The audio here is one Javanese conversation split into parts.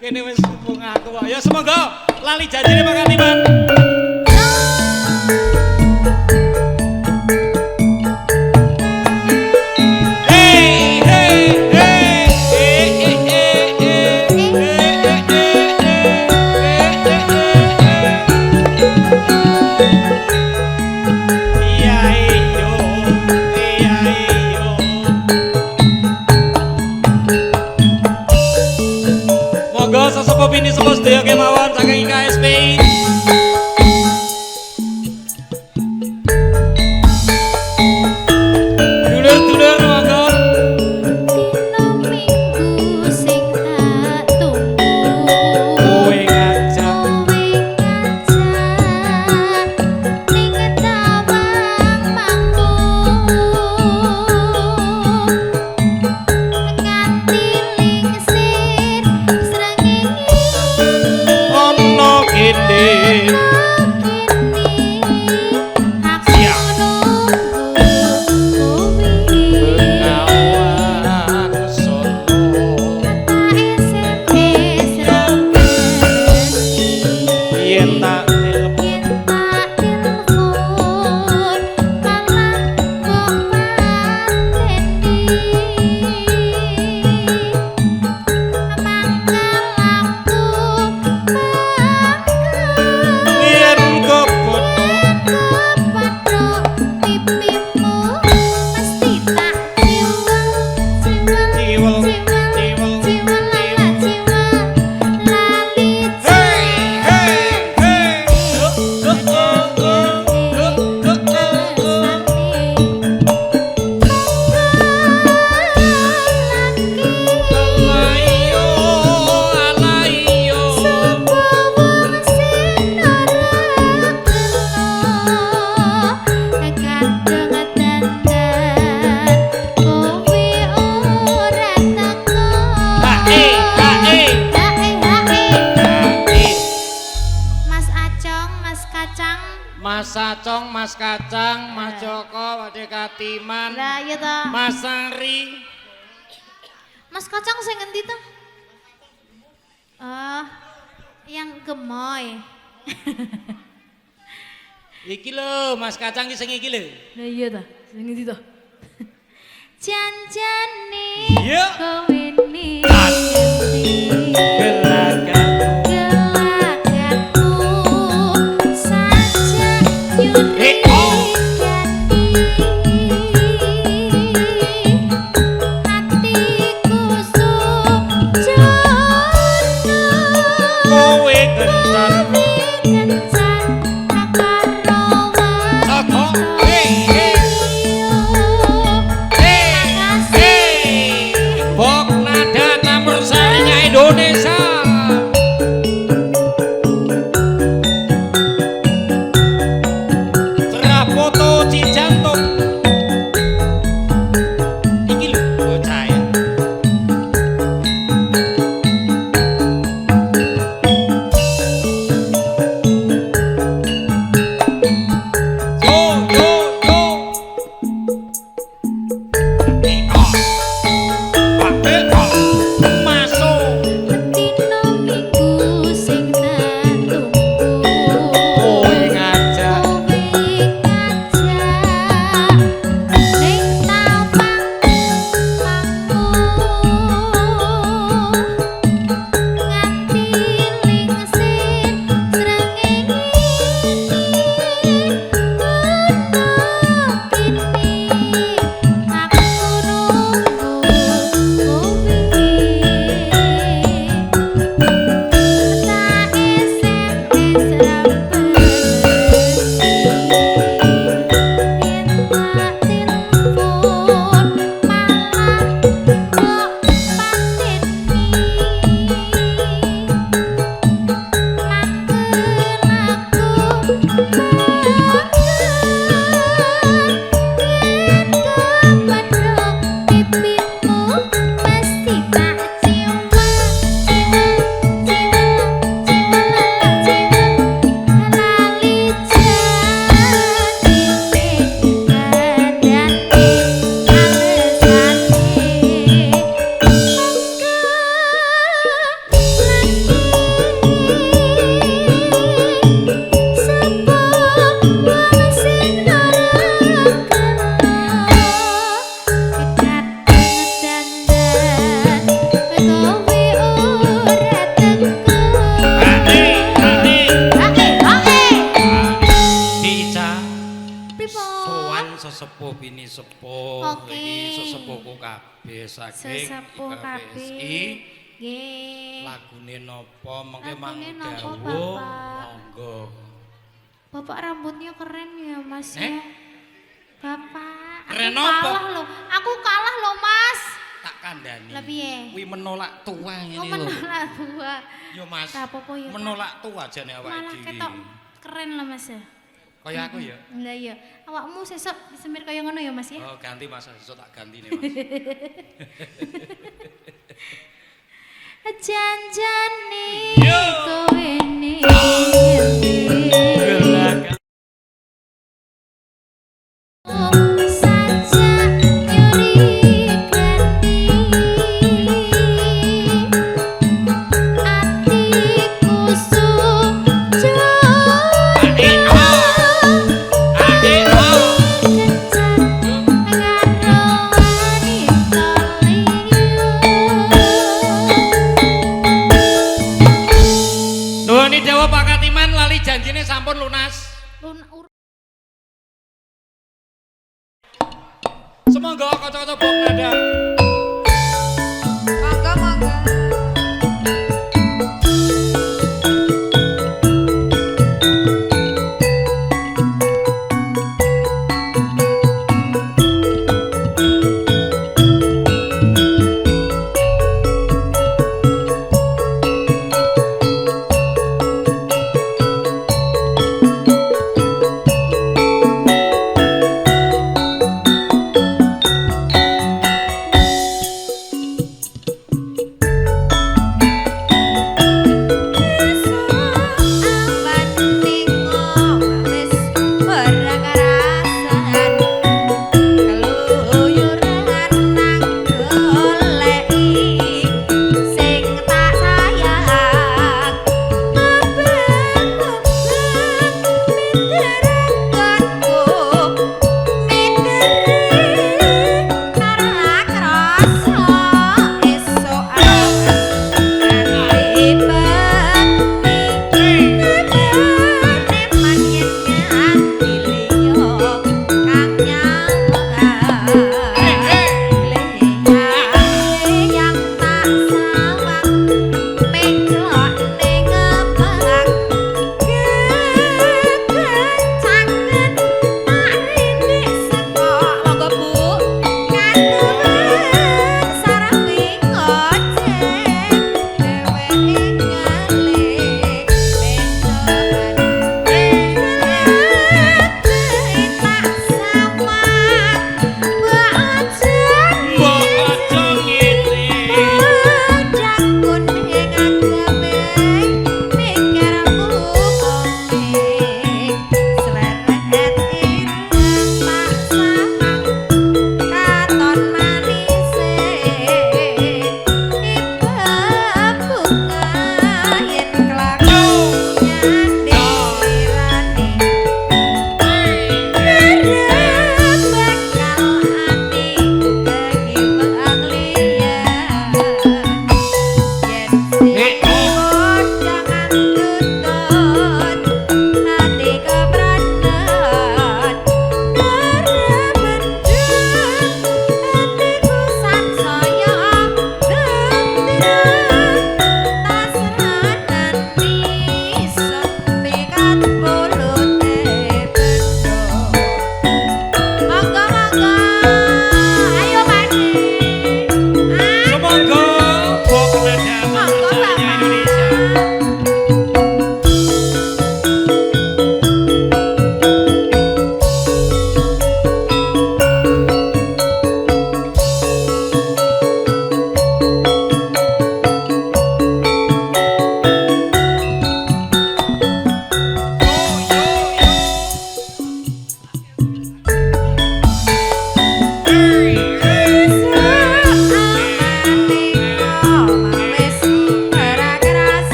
Kene wis mung aku kok. Ya semoga lali janjine Pak Katiman. Hey hey hey eh eh eh eh eh eh eh eh. Iya iyo, iya iyo. Monggo sesepuh pini sepuh sedaya kemawon saking IKSPI. Dulur-dulur monggo. Dina minggu sing tak tunggu. Kowe ngajak Kowe ngajak ning Tawang Mangu. Nganti lingsir srengenge ana kene. Aku nunggu kowe. Bengawan Solo. Kata SMS ra ngerti. Yen tak telepon Yen tak telepon malah mbok pateni. Mangkal aku mangkal. Yen kepethuk Kepethuk pipimu mesti tak ciwel ciwel Ciwel, ciwel ciwel, ciwel lala ciwel lali Hey hey hey. Oh oh oh oh oh oh oh. Alayo alayo. Sapa wong sing ora gelo kadung dandan kowe ora teko. Ha eh ha eh. Hae hae. Eh. Mas Acong, Mas Kacang. Mas Acong, Mas Kacang, Mas Joko, Wade Katiman, Lah iya toh. Mas Sari. Mas Kacang sing ngendi to? Oh, yang gemoy. Iki lho, Mas Kacang iki sing iki lho. Lah iya ta, sing ngendi to? Janjane Iya. kowe ngerti. Gelagakku. Gelagakku saja nyuri Eh, oh. gati. Hatiku sujono. Kowe kencan. Kowe kencan karo Saka. wanita Hey, hey. liya. Hey, hey. Bok sepuh. Oke. Iki sesepuhku kabeh saking Sesepuh kabeh. IKPSI. Nggih. Lagune napa mengke mang Lagune napa, dawuh Bapak? monggo. Bapak rambutnya keren ya, Mas Eh? ya. Bapak, aku Keren apa? kalah loh. Aku kalah loh, Mas. Tak kandhani. Lah piye? Kuwi menolak tua ngene Oh, lho. menolak tua. Yo Mas. Tak apa-apa ya, Pak. Menolak tua jane awake Malah dhewe. ketok keren loh, Mas ya. Kaya aku ya. Lah iya, awakmu sesuk disemir kaya ngono ya, Mas ya. Oh, ganti Mas, sesuk tak ganti nih Mas. Janjane Yo. kowe ning ngendi? Saja nyuri ganti atiku sujud kencan karo wanita liya. Nuwun dawuh Pak Katiman lali janjine sampun lunas. Lun ur- Semoga kanca-kanca Bok Nada. Monggo, monggo. Janjane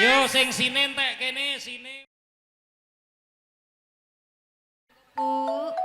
Ayo sing sine entek kene sine. Bu.